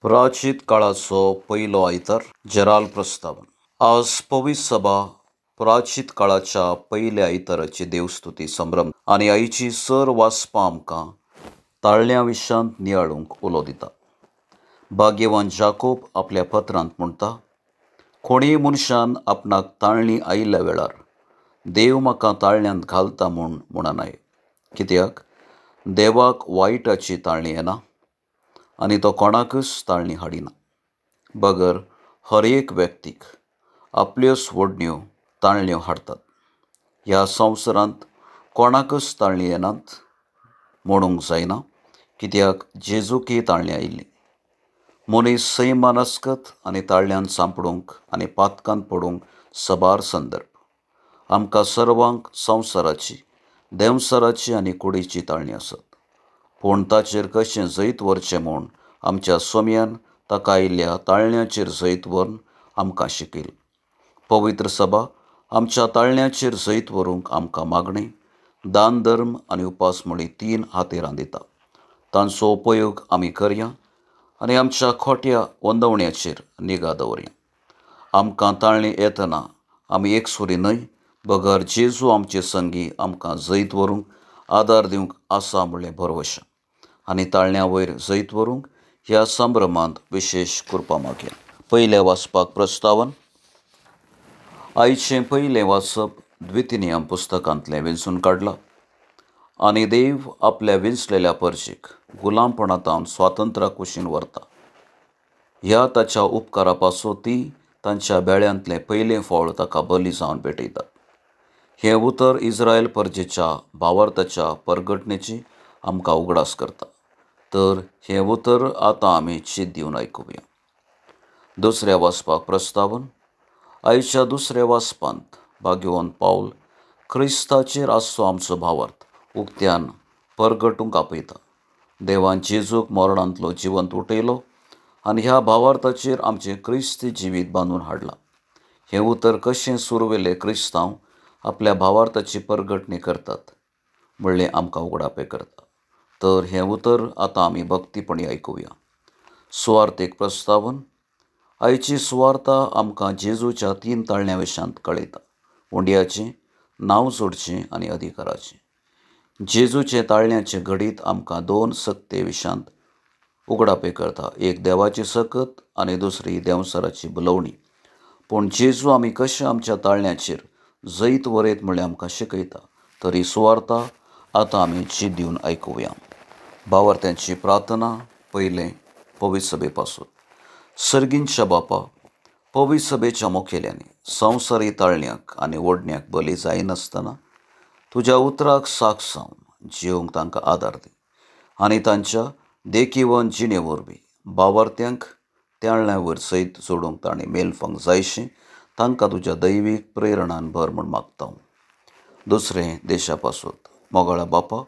प्राचीत काळाचो पयलो आयतार जेराल प्रस्तावन. आज पवित्र सभा प्राचीत काळाच्या पयल्या आयताराची देवस्तुती संभ्रम आनी आईची सर वाचपां आमकां ताळण्या विशांत नियाळूंक उलो दिता. भाग्यवान जाकोब आपल्या पत्रांत म्हणटा, कोणीय मनशान आपणाक ताळणी आयिल्ल्या वेळार देव म्हाका ताळण्यांत घालता म्हूण म्हणनाय, कित्याक देवाक वायटाची ताळणी येना आनी तो कोणाकच ताळणी हाडिना, बगर हर एक व्यक्तीक आपल्योच वडण्यो ताळण्यो हाडटात. ह्या संवसारांत कोणाकच ताळणी येनात म्हणूंक जायना, कित्याक जेजूकय ताळणी आयिल्ली. मनीस सैमान अस्कत आनी ताळ्यान सांपडूंक आनी पातकान पडूंक सबार संदर्भ. आमकां सर्वांक संवसाराची, देंवसाराची आनी कुडीची ताळणी आसत, पूण ताचेर कशें जैत व्हरचें म्हूण आमच्या सोम्यान ताका आयिल्ल्या ताळण्याचेर जैत व्हरून आमकां शिकयलें. पवित्र सभा आमच्या ताळण्याचेर जैत व्हरूंक आमकां मागणी, दान धर्म आनी उपास म्हळी तीन हातेरां दिता. तांचो उपयोग आमी करया आनी आमच्या खोट्या वंदवण्याचेर निगा दवरया. आमकां ताळणी येतना आमी एकसुरी न्हय, बगर जेजू आमचे संगी आमकां जैत व्हरूंक आदार दिवंक आसा म्हणलें भरवशा आनी ताळण्या वयर जैत व्हरूंक ह्या संभ्रमांत विशेश कृपा मागया. पयलें वाचपाक प्रस्तावन. आयचें पयलें वाचप द्वितीनियम पुस्तकांतलें वेंचून काडलां. आनी देव आपल्या विंचलेल्या परजेक गुलामपणांत स्वातंत्र्या कुशीन व्हरता. ह्या ताच्या उपकारा पासून ती तांच्या बेळ्यांतलें पयलें फळ ताका बली जावन भेटयतात. हें उतर इस्रायल परजेच्या भावार्थाच्या परगटणेची आमकां उगडास करता. तर हें उतर आतां आमी चीत दिवन आयकुया. दुसऱ्या वाचपाक प्रस्तावन. आयच्या दुसऱ्या वाचपांत भाग्यवंत पावल क्रिस्ताचेर आसचो आमचो भावार्थ उक्त्यान परगटूंक आपयता. देवान जेजूक मरणांतलो जिवंत उठयलो आनी ह्या भावार्थाचेर आमचें क्रिस्ती जिवीत बांदून हाडलां. हें उतर कशें सुरवेले क्रिस्तांव आपल्या भावार्थाची परगटणी करतात म्हणलें आमकां उगडापें करता. तर हें उतर आतां आमी भक्तीपणी आयकुया. सुवार्थेक प्रस्तावन. आयची सुवार्ता आमकां जेजूच्या तीन ताळण्या विशांत कळयता, उंड्याचें, नांव जोडचें आनी अधिकाराचें. जेजूचें ताळण्याचें घडीत आमकां दोन सक्ते विशांत उगडापें करता, एक देवाची सकत आनी दुसरी देंवसाराची बुलोवणी. पूण जेजू आमी कशें आमच्या ताळण्याचेर जैत वरयत म्हणल्यार आमकां शिकयता. तरी सुवार्ता आतां आमी चीत दिवन आयकुया. भावार्थ्यांची प्रार्थना. पयलें पवित्र सभे पासून. सर्गींच्या बापा, पवित्र सभेच्या मुखेल्यांनी संवसारी ताळण्याक आनी ओडण्याक बली जायनासतना तुज्या उतराक साक्ष जावन जिवंक तांकां आदार दी आनी तांच्या देखीवन जिणे वरवीं भावार्थ्यांक ताळण्या वयर सयत जोडूंक तांणी मेलफांक जायशें तांकां तुज्या दैवीक प्रेरणान भर म्हूण मागता. दुसरें देशा पासून. मोगाळा बापा,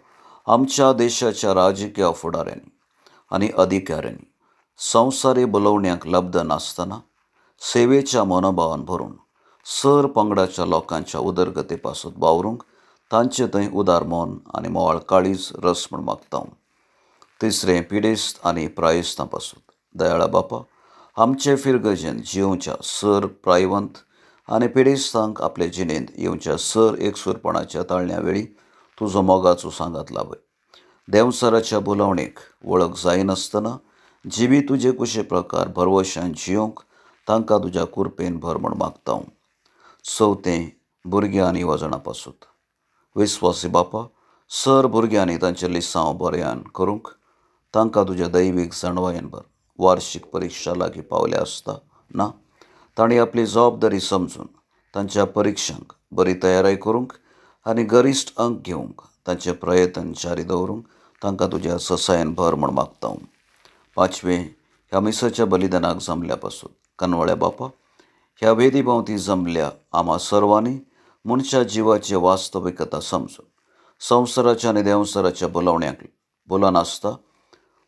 आमच्या देशाच्या राजकीय फुडाऱ्यांनी आनी अधिकाऱ्यांनी संवसारी बोलोवण्याक लब्ध नासतना सेवेच्या मनोभावान भरून सर पंगडाच्या लोकांच्या उदरगते पासून वावरूंक तांचे थंय उदार मन आनी मोवाळ काळीज रस म्हूण मागता. तिसरें पिडेस्त आनी प्रायस्तां पासून. दयाळा बापा, आमचे फिरगजेन जिवच्या सर प्रायवंत आनी पिडेस्तांक आपले जिणेंत येवच्या सर एकसूरपणाच्या ताळण्या वेळी तुजो मोगाचो सांगात लावय. देंवसाराच्या बोलावणेक वळख जायनासतना जिवी तुजे कुशे प्रकार भरवशान जिवंक तांकां तुज्या कुरपेन भर म्हूण मागता. चवथें भुरग्यां आनी वजनां पासून. विस्वासी बापा, सर भुरग्यांनी तांचें लिसांव बऱ्यान करूंक तांकां तुज्या दैवीक जाणवायेन भर. वार्षिक परिक्षा लागीं पावल्या आसता ना तांणी आपली जबाबदारी समजून तांच्या परिक्षांक बरी तयारी करूंक आनी गरिश्ट अंक घेवंक तांचे प्रयत्न जारी दवरूंक तांकां तुज्या ससायेन भर म्हूण मागता. पांचवें ह्या मिसाच्या बलिदानाक जमल्या पासून. कनवळ्या बापा, ह्या वेदी भोंवती जमल्या आमा सर्वांनी मनशा जिवाची वास्तविकता समजून संवसाराच्या आनी देंवसाराच्या बोलावण्याक बोलनासता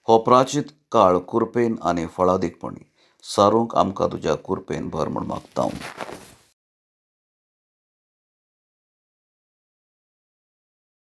हो प्राचीत काळ कुरपेन आनी फळादीकपणी सारूंक आमकां तुज्या कुरपेन भर म्हूण मागता.